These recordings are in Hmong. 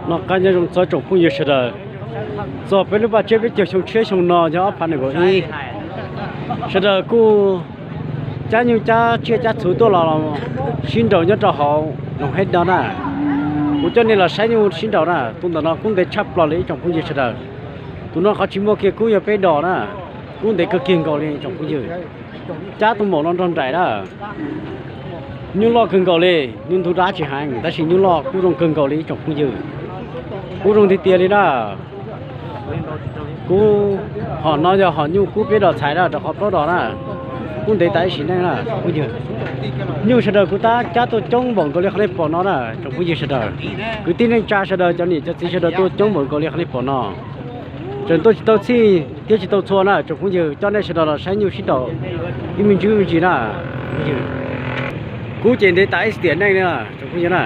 Noj qab nyob zoo txog tsoom phooj ywg sawv daws, txog peb lub paj tseb peb caug xyoo tshiab xyoo no yog ob phav nees nkaum ib. Sawv daws kuj cab nyuj cab tsiaj cab txhuv tuaj los sib nraus nyob rau hauv Loos Hej no na. Kuv coj nej los saib nyuj sib nraus na, tus ntawm no kub ntev tshaj plaws li ib tsoom phooj ywg sawv daws. Tus no qhov tsis muaj kiag kub yog peb dos na, kub ntev kawg kiag nkaus li tsoom phooj ywg. Cab tus maum no nrog nraim na. Nyuj loj kawg nkaus li, nyuj ntug dab tsis heev tab sis nyuj loj kub zoo kawg nkaus li ib tsoom phooj ywg. Kub zoo tiag tiag li na. Kub, hom no yog hom nyuj kub peb dos txhais na, rau qhov plaub dos na, kub ntev tas ib sim neej na tsoom phooj ywg. Nyuj sawv daws kuj tab cab tuaj coob npaum nkaus li qhov nej pom no na tsoom phooj ywg sawv daws. Kwv tij neej tsa sawv daws, cov niam cov txiv sawv daws tuaj coob npaum nkaus li qhov nej pom no. Tseem tuaj tsis tau txhij thiab tsis tau txhua na tsoom phooj ywg, coj nej sawv daws los saib nyuj sib nraus ib me ntsis me ntsis na. Kub ces ntev tas ib tiam neej na tsoom phooj ywg na.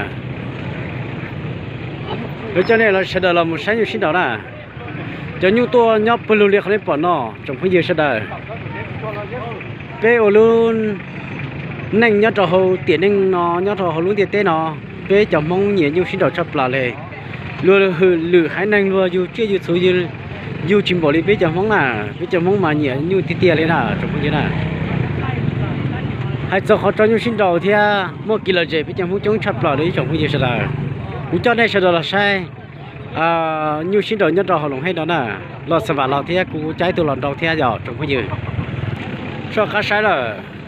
Yuav coj nej sawv daws los mus saib nyuj sib nraus na. Cov nyuj tuaj nyob pawg lug li qhov nej pom no tsoom phooj ywg sawv daws. Peb ua lub neej nyob rau hauv tiam neej no, nyob rau hauv lub ntiaj teb no, peb cov Hmoob nyiam nyuj sib nraus tshaj plaws li. Luag hwm lwm haiv neeg luag yug tsiaj yug txhuv yug tsis npaum li peb cov Hmoob na, peb cov Hmoob mas nyiam nyuj tiag tiag li na tsoom phooj ywg na. Hais txog qhov rau nyuj sib nraus thiab muaj kev lom zem peb cov Hmoob coob tshaj plaws li ib tsoom phooj ywg sawv daws. Kuv coj nej sawv daws los saib nyuj sib nraus nyob rau hauv Loos Hej no na. Los xav vam los thiab kuv cab ib tug los nraus thiab yog tsoom phooj ywg. Soj qab saib lawm,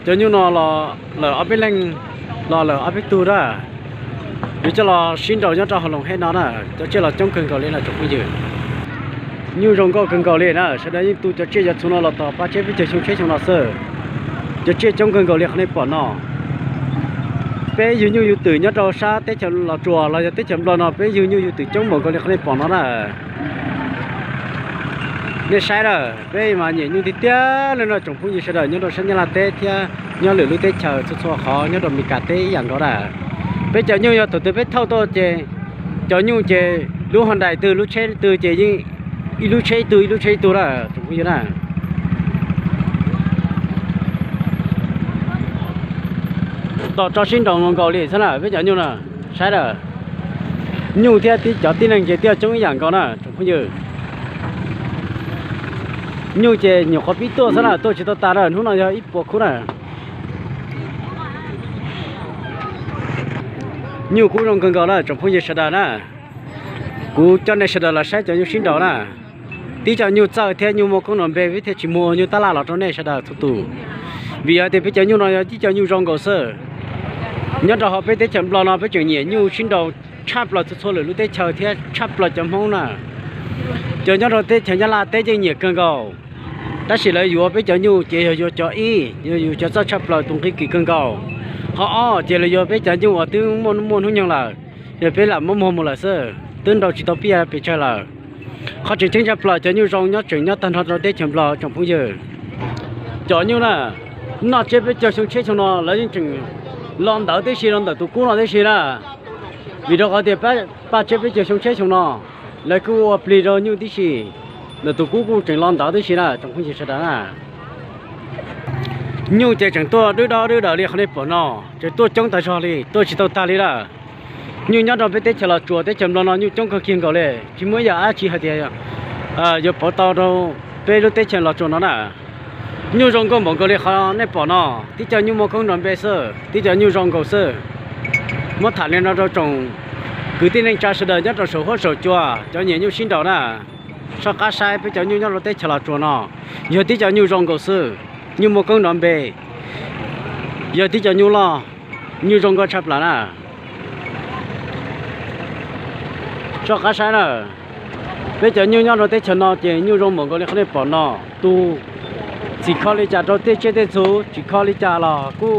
cov nyuj no los lawm ob peb leeg, los lawm ob peb tug na. Yuav coj los sib nraus nyob rau hauv Loos Hej no na, cov tsiaj los coob kawg nkaus li na tsoom phooj ywg. Nyuj zoo nkauj kawg nkaus li na, sawv daws yeej tu cov tsiaj cov txhuv no los tau paj tseb peb caug xyoo tshiab xyoo no xwb. Cov tsiaj coob kawg nkaus li qhov nej pom no. Peb yug nyuj yug twm nyob rau sab teb chaws Los Tsuas los yog teb chaws Nplog no peb yug nyuj yug twm coob npaum nkaus li qhov nej pom no na. Nej saib na, peb mas nyiam nyuj tiag tiag li no tsoom phooj ywg sawv daws nyob rau sab Nyab Laj teb thiab nyob lwm lub teb chaws txhua txhua qhov nyob rau Amelikas teb ib yam nkaus na. Peb cov nyuj yog thaum twg peb thauj tuaj ces cov nyuj ces lub Hyundai twg lub tsheb twg ces yeej ib lub tsheb ib tug ib lub tsheb ib tug na tsoom phooj ywg na. Tos tso sib nraus nkaus li xwb na peb cov nyuj na. Saib na, nyuj thiab cov tib neeg ces twb coob ib yam nkaus na tsoom phooj ywg. Nyuj ces nyuam qhuav pib tuaj xwb na, tuaj tsis tau tas na, hnub no yog ib puas khub na. Nyuj kub zoo kawg nkaus na tsoom phooj ywg sawv daws na. Kuv coj nej sawv daws los saib cov nyuj sib nraus na. Tib co nyuj txawj thiab nyuj muaj koob nrov npe, peb thiaj tsis muag nyuj tab laj los rau nej sawv daws txhua tus. Vim yog tias peb cov nyuj no yog tib co nyuj zoo nkaus xwb. Nyob rau hauv peb teb chaws Nplog no peb tseem nyiam nyuj sib nraus tshaj plaws txhua txhua lwm lub teb chaws thiab tshaj plaws cov Hmoob na. Cov nyob rau teb chaws Nyab Laj teb yeej nyiam kawg nkaus, tab sis lawv yuav peb cov nyuj ces yog yuav cov ib, yog yus cov txawj tshaj plaws tus nqi kim kawg nkaus. Qhov ob ces lawv yuav peb cov nyuj uas twb muaj muaj hnub nyoog lawm, yog peb lam muab muag mus lawm xwb, twb nraus tsis tau pij pes tsawg lawm. Qhov tseem ceeb tshaj plaws cov nyuj zoo nyob tseem nyob tag nrho rau teb chaws Nplog tsoom phooj ywg. Cov nyuj na, noj tsiab peb caug xyoo tshiab xyoo no lawv yeej tseem los ntawd tib si, los ntawm tus kub no tib si na. Vim rau qhov tias paj tsiab peb caug xyoo tshiab xyoo no lawv kuj ua plig rau nyuj tib si, ntawm tus kub kuj tseem los ntawd tib si na tsoom phooj ywg sawv daws na. Nyuj ces tseem tuaj dwb dob dwb daws li qhov nej pom no, tseem tuaj coob tas zog li, tuaj tsis tau tag li lawm. Nyuj nyob rau peb teb chaws Los Tsuas teb chaws Nplog no nyuj coob kawg kiag nkaus li, tsis muaj ib yam dab tsi hais tias yuav pauv tau rau peb lub teb chaws Los Tsuas no na. Nyuj zoo nkauj npaum nkaus li qhov nej pom no, tib co nyuj muaj koob nrov npe xwb, tib co nyuj zoo nkaus xwb. Muab tham li no rau tsoom kwv tij neej tsa sawv daws nyob rau saum huab saum cua, cov nyiam nyuj sib nraus na. Soj qab saib peb cov nyuj nyob rau teb chaws Los Tsuas no, yog tib co nyuj zoo nkaus xwb, nyuj muaj koob nrov npe, yog tib co nyuj loj, nyuj zoo nkauj tshaj plaws na. Soj qab saib na, peb cov nyuj nyob rau teb chaws no ces nyuj zoo npaum nkaus li qhov nej pom no. Tus txhim kho li cas rau tej tsiaj tej txhu, tsis kho li cas los kuj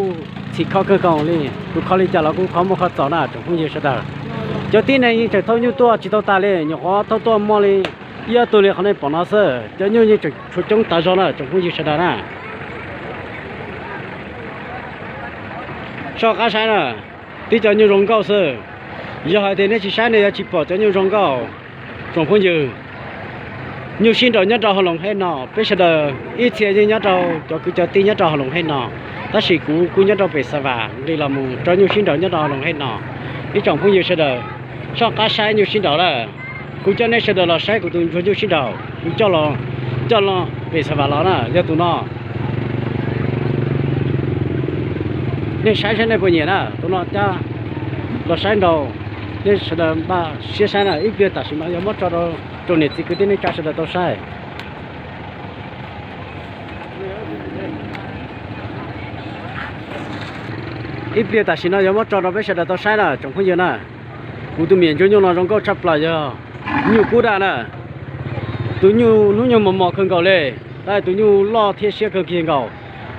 txhim kho kawg nkaus li, tus kho li cas los kuj kho muaj kho txaus na tsoom phooj ywg sawv daws. Cov tib neeg yeej tseem thauj nyuj tuaj tsis tau tas li, nyuam qhuav thauj tuaj muaj li ib ob tug li qhov nej pom no xwb, cov nyuj yeej tseem tshuav coob tas zog na tsoom phooj ywg sawv daws na. Soj qab saib na, tib co nyuj zoo nkauj xwb. Yog hais tias nej tsis saib nej yuav tsis pom cov nyuj zoo nkauj. Tsoom phooj ywg, nyuj sib nraus nyob rau hauv Loos Hej no, peb sawv daws ib txhia yeej nyob rau cov kwv cov tij nyob rau hauv Loos Hej no, tab sis kuv kuj nyob rau pem Xav Vam nqis los mus rau nyuj sib nraus nyob rau hauv Loos Hej no. Ib tsoom phooj ywg sawv daws, Soj qab saib nyuj sib nraus lawm. Kuv coj nej sawv daws los saib kuv tus ntsuag nyuj sib nraus, kuv coj los, coj los pem Xav Vam los na, yog tus no. Nej saib saib nej puas nyiam na, tus no cab los saib nraus. Nej sawv daws npaj siab saib na, ib pliag tam sim no yuav muab tso rau niam txiv kwv tij neej tsa sawv daws tau saib. Ib pliag tam sim no yuav muab tso rau peb sawv daws tau saib na tsoom phooj ywg na. Kuv tus me nyuam ntsuag nyuj no zoo nkauj tshaj plaws, yog nyuj kub daj na. Tus nyuj hnub nyoog mos mos kawg nkaus li, tab sis tus nyuj loj thiab siab kawg kiag nkaus.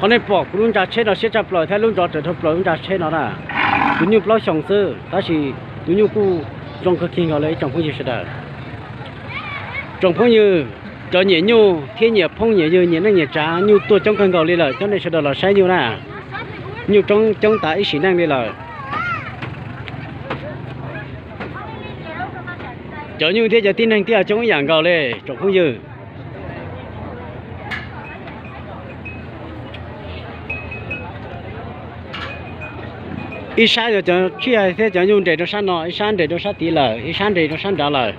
Qhov nej pom kuv lub ntsa tsheb no siab tshaj plaws thiab lub ntsov raws dhau plaws lub ntsa tsheb no na. Tus nyuj plaub xyoos xwb tab sis tus nyuj kuj zoo kawg kiag nkaus li ib tsoom phooj ywg sawv daws. Tsoom phooj ywg, cov nyiam nyuj thiab nyiam phooj nyiam ywg nyiam neej nyiam tsav nyuj tuaj coob kawg nkaus li lawm, cov nej sawv daws los saib nyuj na. Nyuj coob coob tas ib sim neej li lawm. Cov nyuj thiab cov tib neeg thiaj coob ib yam nkaus li tsoom phooj ywg. Ib sab yog cov tsiaj thiab cov nyuj nres rau sab no, ib sab nres rau sab tid lawm, ib sab nres rau sab nrad lawm.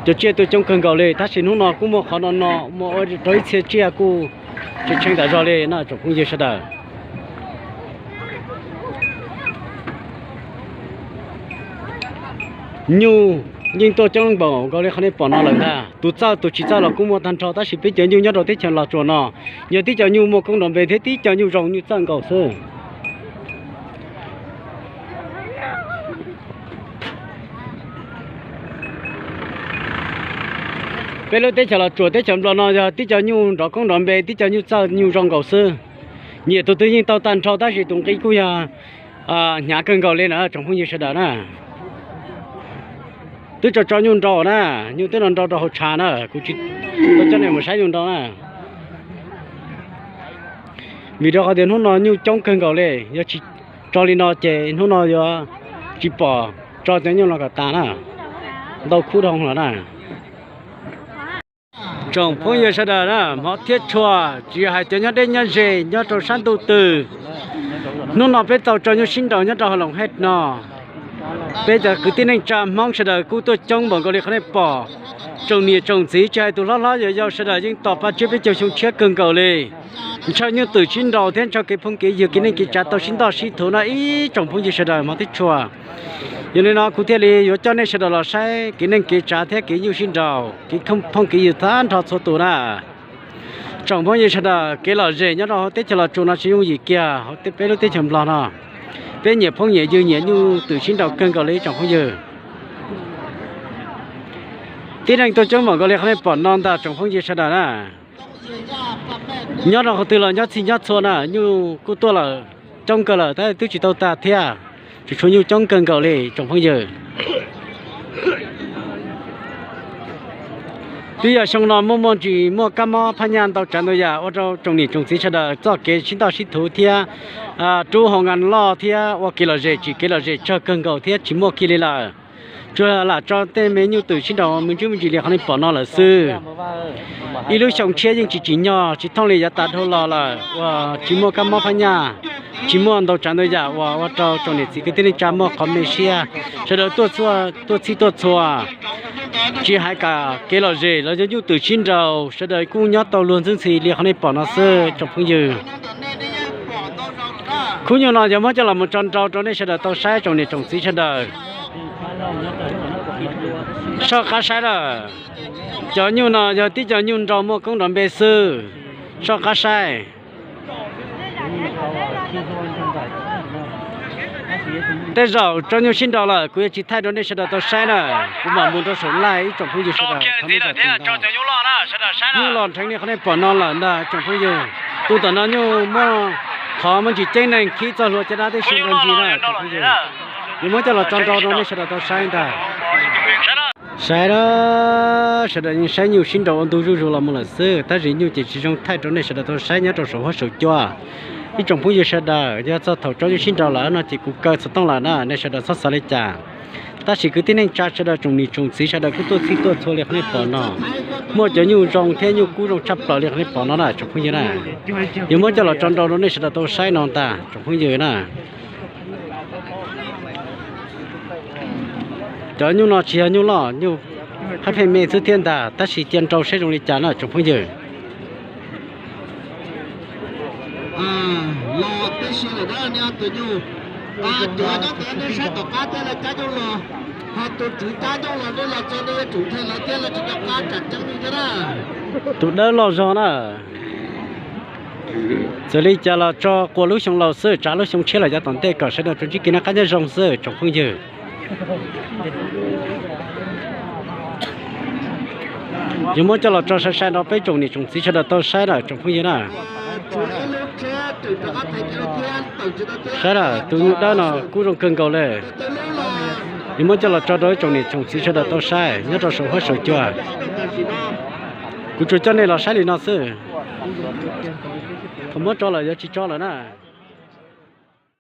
Cov tsiaj tuaj coob kawg nkaus li tab sis hnub no kuj muaj qhov no no muaj ua rau ib txhia tsiaj kuj tshee tshee tas zog li no tsoom phooj ywg sawv daws. Nyuj yeej tuaj coob npaum nkaus li qhov nej pom no lawm ntag. Tus txawj tus tsis txawj los kuj muaj tag nrho tab sis peb cov nyuj nyob rau teb chaws Los Tsuas no yog tib co nyuj muaj koob nrov npe thiab tib co nyuj zoo nyuj txawj nkaus xwb. Peb lub teb chaws Los Tsuas teb chaws Nplog no yog tib co nyuj nrov koob nrov npe tib co nyuj txawj nyuj zoo nkaus xwb. Nyiam tus twg yeej tau tag nrho tab sis tus nqi kuj yog hnyav kawg nkaus li na tsoom phooj ywg sawv daws na. Twb tso tso nyuj nrau na, nyuj twb no nrau rau hauv tshav na, kuv tsis tau coj nej mus saib nyuj nrau na. Vim rau qhov tias hnub no nyuj coob kawg nkaus li, yog tsis tso li no ces hnub no yuav tsis pom tso cov nyuj no kom tas na, ntau khub dhau los na. Tsoom phooj ywg sawv daws na, hmov thiab tshua, tsis hais cov nyob deb nyob ze nyob rau sab ntuj twg, hnub no peb tau tso nyuj sib nraus nyob rau hauv Loos Hej no. Peb cov kwv tij neej tsa Hmoob sawv daws kuj tuaj coob npaum nkaus li qhov nej pom. Tsoom niam tsoom txiv tsis hais tus hlob hlob yau yau sawv daws yeej tos paj tsiab peb caug xyoo tshiab kawg nkaus li. Ntshaw nyuj twm sib nraus thiab ntshaw kev phooj kev ywg kev neej kev tsav tau sib ntoj sib thuv no ib tsoom phooj ywg sawv daws hmov thiab tshua. Yog li no kuv thiaj li yuav coj nej sawv daws los saib kev neej kev tsav thiab kev nyuj sib nraus kev phooj kev ywg tag nrho txhua tus na. Tsoom phooj ywg sawv daws, kev lom zem nyob rau hauv teb chaws Los Tsuas no tsis yooj yim kiag hauv peb lub teb chaws Nplog no. Peb nyiam phooj nyiam ywg nyiam nyuj twm sib nraus kawg nkaus li ib tsoom phooj ywg. Tib neeg tuaj coob npaum nkaus li qhov nej pom no ntag tsoom phooj ywg sawv daws na. Nyob rau qhov twg los nyob txhij nyob txhua na, nyuj kuj tuaj lawm, coob kawg lawm tab twb tsis tau tag thiab. Tseem tshuav nyuj coob kawg nkaus li tsoom phooj ywg. Twb yog xyoo no muaj muaj ntsis muaj kab mob phab nyaj ntau tsav ntau yam ua rau tsoom niam tsoom txiv sawv daws txoj kev sib ntoj sib thuv thiab rub hoo nkas loj thiab ua kev lom zem tsim kev lom zem tsawg kawg nkaus thiab tsis muaj kiag li lawm. Tsuas lam tso tej me nyuj twm sib nraus me ntsis me ntsis li qhov nej pom no lawm xwb. Ib lub xyoo tshiab yeej tsis tsim nyog tsis thooj li yav tas dhau los lawm uas tsis muaj kab mob phab nyaj, tsis muaj ntau tsav ntau yam uas ua rau tsoom niam txiv kwv tij neej tsa muaj qhov me siab. Sawv daws tuaj txhij tuaj txhua, tsis hais kom kev lom zem los yog nyuj twm sib nraus sawv daws kuj nyob tau luag ntxwb ntxhi li qhov nej pom no xwb tsoom phooj ywg. Khub nyuj no yog muab coj los mus tso nrau rau nej sawv daws tau saib tsoom niam tsoom txiv sawv daws. Soj qab saib lawm. Cov nyuj no yog tib cov nyuj nrau muaj koob nrov npe xwb. Soj qab saib. Tej zaum tso nyuj sib nrau lawm kuv yuav tsis thaij rau nej sawv daws tau saib na. Kuv mam mus rau saum laij ib tsoom phooj ywg sawv daws. Nyuj los nrheev li qhov nej pom no lawm ntag tsoom phooj ywg. Tus tom no nyuj muaj qhov muaj ntsis ceeb neeg khib txoj hlua caj dab tib si ntau ntsis na tsoom phooj ywg. Yuav muab coj los tso nrau rau nej sawv daws tau saib ntag. Saib na, sawv daws yeej saib nyuj sib nraus ua ntu zuj zus los mus lawm xwb, tab sis nyuj ces tsis zoo thaij rau nej sawv daws tau saib nyob rau saum huab saum cua. Ib tsoom phooj ywg sawv daws, yog txog thaum tso nyuj sib nraus lawm no ces kuv kaw xov tooj lawm na, nej sawv daws txhob xav li cas. Tab sis kwv tij neej tsa sawv daws tsoom niam tsoom txiv sawv daws kuj tuaj txhij tuaj txhua li qhov nej pom no. Muaj cov nyuj zoo thiab nyuj kub zoo tshaj plaws li qhov nej pom no na tsoom phooj ywg na. Yuav muab coj los tso nrau rau nej sawv daws tau saib no ntag tsoom phooj ywg na. Cov nyuj no tsis yog nyuj loj, nyuj hab pheej me xwb thiab ntag, tab sis cia nrau saib zoo li cas na tsoom phooj ywg. Tus dawb loj zog na. Txawm li cas los tso qua lub xyoo laus xwb, tsav lub xyoo tshiab los yav tom ntej kom sawv daws tsuas ntsib kev noj qab nyob zoo xwb tsoom phooj ywg. Yuav muab coj los tso sai sai rau peb tsoom niam tsoom txiv sawv daws tau saib na tsoom phooj ywg na. Saib na, tus nyuj dawb no kub zoo kawg nkaus li. Yuav muab coj los tso rau ib tsoom niam tsoom txiv sawv daws tau saib nyob rau saum huab saum cua. Kuv tsuas coj nej los saib li no xwb. Thaum muab tso lawm yuav tsis tso lawm na.